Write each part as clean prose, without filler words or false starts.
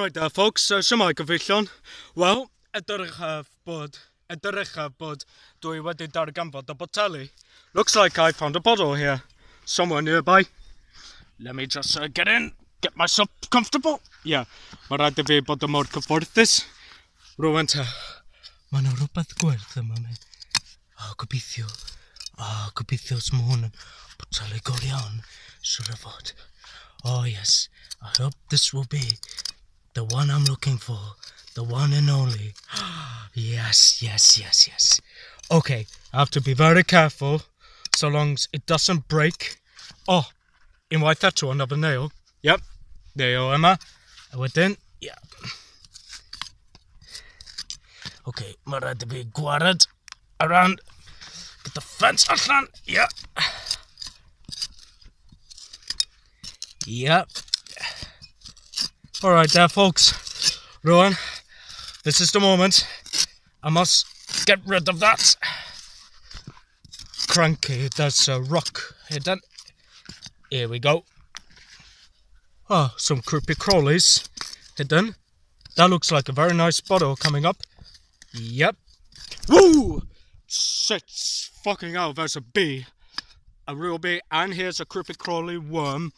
Alright there folks, shwmae gyfeillion. Wel, edrychaf bod, edrychaf bod dwi wedi darganfod y boteli. Looks like I found a bottle here, somewhere nearby. Let me just get in, get myself comfortable. Yeah, mae rhaid i fi bod yn mor cyfforddus. Rwan te, mae yna rhywbeth gwyrdd yma mi. O, gobeithio. O, gobeithio os mae hwn yn boteli go iawn. Siwr o fod. Oh yes, I hope this will be the one I'm looking for. The one and only. Yes, yes, yes, yes. Okay, I have to be very careful so long as it doesn't break. Oh, unwaith eto another nail. Yep, nail yma. A wedyn, yeah. Okay, mae rhaid i fi gwared around. Get the fence allan. Yeah. Yep. All right there, folks. Rwan, this is the moment. I must get rid of that. Cranky, there's a rock hidden. Here we go. Oh, some creepy crawlies hidden. That looks like a very nice bottle coming up. Yep. Woo! Shit, fucking hell, there's a bee. A real bee, and here's a creepy crawly worm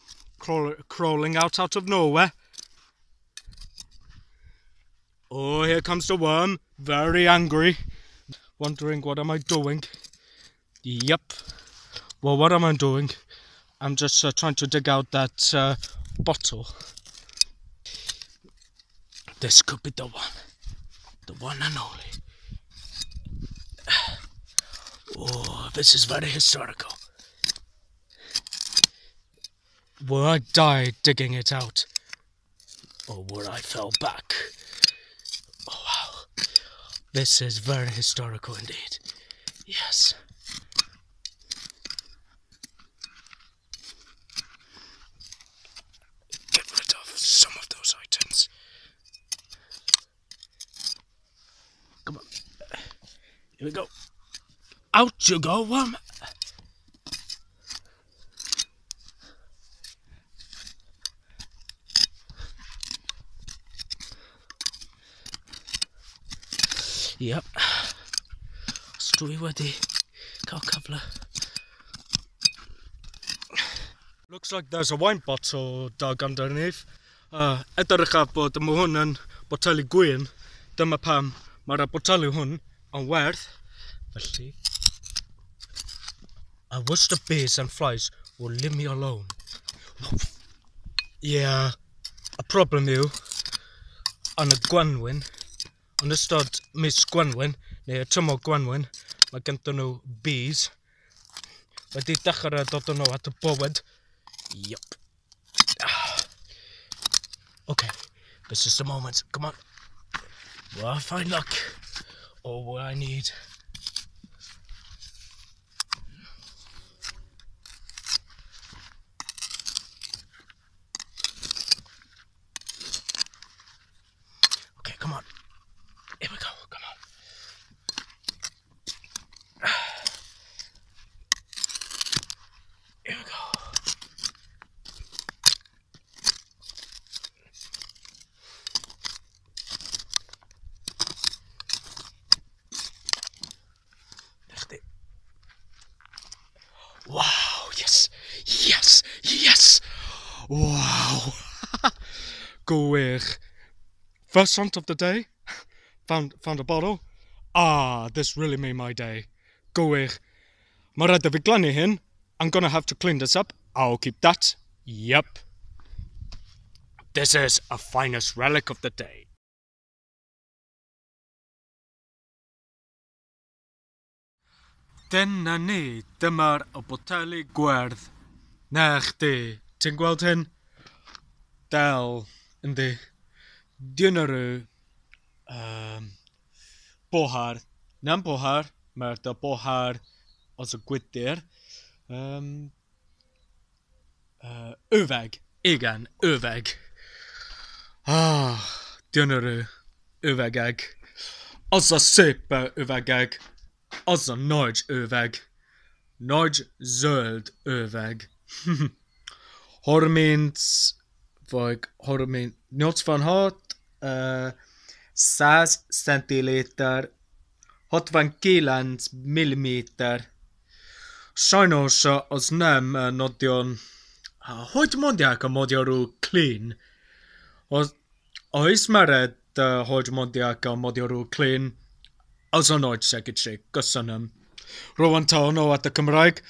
crawling out of nowhere. Oh, here comes the worm, very angry, wondering what am I doing. Yep. Well, what am I doing? I'm just trying to dig out that bottle. This could be the one and only. Oh, this is very historical. Will I die digging it out? Or will I fell back? Oh wow, this is very historical indeed. Yes. Get rid of some of those items. Come on. Here we go. Out you go, worm. Yep. Os dwi wedi cael cyfle. Looks like there's a wine bottle dug underneath. Edrychaf bod mae hwn yn boteli gwyn. Dyma pam mae'r boteli hwn yn werth. Felly, I wish the bees and flies will leave me alone. Yeah, y problem yw, yn y gwanwyn, yn ystod mis Gwanwyn, neu y tymor Gwanwyn, mae ganddyn nhw bees. Wedi dechrau dod yn nhw at y bywyd. Yep. Okay, this is the moment. Come on. Will I find luck? Or will I need... Okay, come on. Here we go, come on. Here we go. Wow, yes, yes, yes. Wow. Gwych. First hunt of the day. Found a bottle. Ah, this really made my day. Gwych. Mae rhaid i fi glannu hyn. I'm gonna have to clean this up. I'll keep that. Yep. This is a finest relic of the day. Dyna ni, dyma'r y boteli gwerdd. Na chdi, ti'n gweld hyn? Del, yndi. Gynyru, bohar, na'n bohar, mae'r dy bohar os y gwydyr. Üveg, igen, üveg. Ah, gyönyörű üvegek. Az a szép üvegek. Az a nagy üveg. Nagy zöld üveg. 30 vagy 30, 86 100 centiliter, 69 milliméter. Sajnos az nem nagyon... Hogy mondják a magyarul clean? Ha ismered, hogy mondják a magyarul clean, az a nagy segítség. Köszönöm. Rwan taw at y Cymraeg.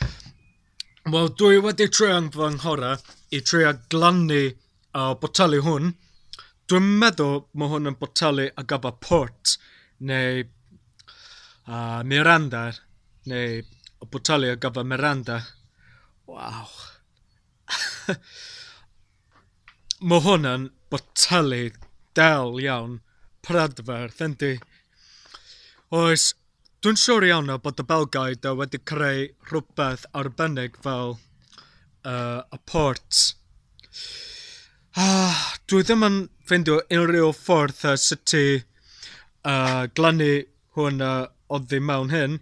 Wel, dwi wedi trio fy nghorau i trio glannu y boteli hwn. Dwi'n meddwl mae hwn yn boteli ar gyfer port neu Miranda, neu y boteli ar gyfer Miranda. Waw. Mae hwn yn boteli del iawn, prydferth, yndi? Oes, dwi'n siŵr iawn bod y Belgaid wedi creu rhywbeth arbennig fel y port. Dwi ddim yn ffeindio unrhyw ffordd sut i glannu hwn oddi mewn hyn.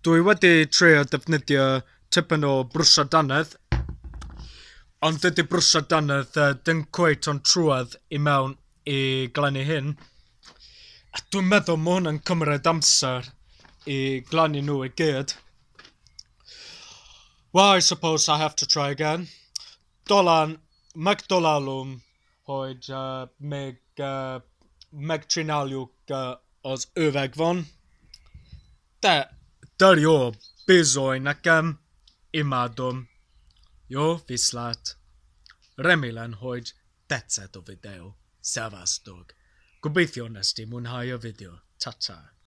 Dwi wedi trio defnyddio tipyn o brwsio dannedd, ond dydy brwsio dannedd dim cweit ond trwad i mewn i glannu hyn. A dwi'n meddwl mae hwn yn cymryd amser i glannu nhw i gyd. Well, I suppose I have to try again. Talán megtalálom, hogy még megcsináljuk az üveg van. De jó, bizony nekem, imádom. Jó, viszlát. Remélem, hogy tetszett a videó. Szevasztok. Gobeithio nes di mwynhau y fideo. Ta-ta.